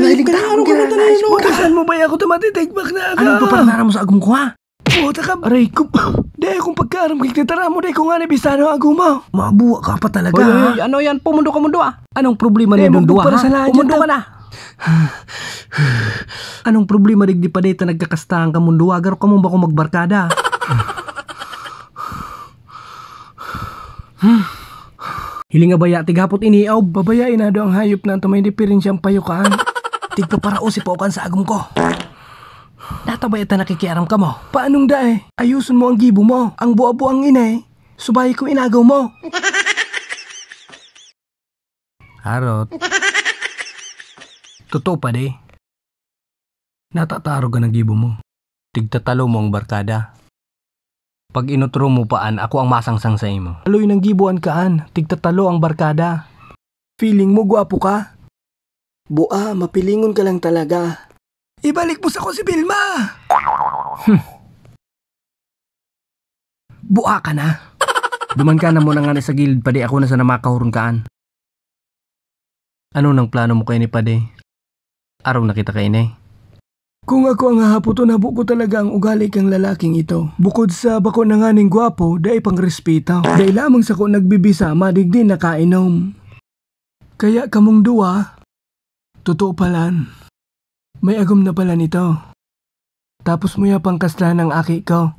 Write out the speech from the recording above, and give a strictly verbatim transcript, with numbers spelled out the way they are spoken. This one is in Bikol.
Hiling ta, ano ka na tayo, no? Saan mo ba ako tumatitikbak na ako? Ano ba para nara mo sa agom ko, ha? Puta ka, aray ko. Dai akong pagkaaram kay tataram mo, dai ko nga nabisado ang agom mo. Mabuwa ka pa talaga, Hoy, ha? Hoy, ano yan? Pumundo ka mundo, ah. Anong problema Dai ninyo mo duwa, para ha? Sa lahat Pumundo yan, ka na. Anong problema digdi pa dito nagkakastahan ka mundo, ha? Garo ka mo ba kung magbarkada? Hiling nga baya, tighapot ini, aw, babayae na do ang hayop na anto may diferensyang payo kaan. Tigpaparao si Paukan sa agom ko. Natabay ta nakikiaram ka mo. Paanong dae? Ayuson mo ang gibo mo. Ang buwa-buwang inay, subay ko inagaw mo. Harot. Totoo pa, di? Natatarog ka ng gibo mo. Tigtatalo mo ang barkada. Pag inutro mo paan, ako ang masangsang sa imo. Aloy nang gibuan kaan, tigtatalo ang barkada. Feeling mo gwapo ka? Bua, mapilingon ka lang talaga. Ibalik mo sa ko si Vilma! Hmm. Bua ka na. Duman ka na mo na nga sa gilid, padi ako na sa namakahuron kaan. Ano nang plano mo kaini, padi? Arog na kita kaini. Kung ako ang hahapoton, habo ko talaga ang ugali kang lalaking ito. Bukod sa bako na nganing gwapo, dai pang respeto. Dai lamang sako nagbibisa, madigdi nakainom. Kaya kamong duwa, totoo palan. May agom na pala nito. Tapos mo ya pang kastrahan ang aki ko.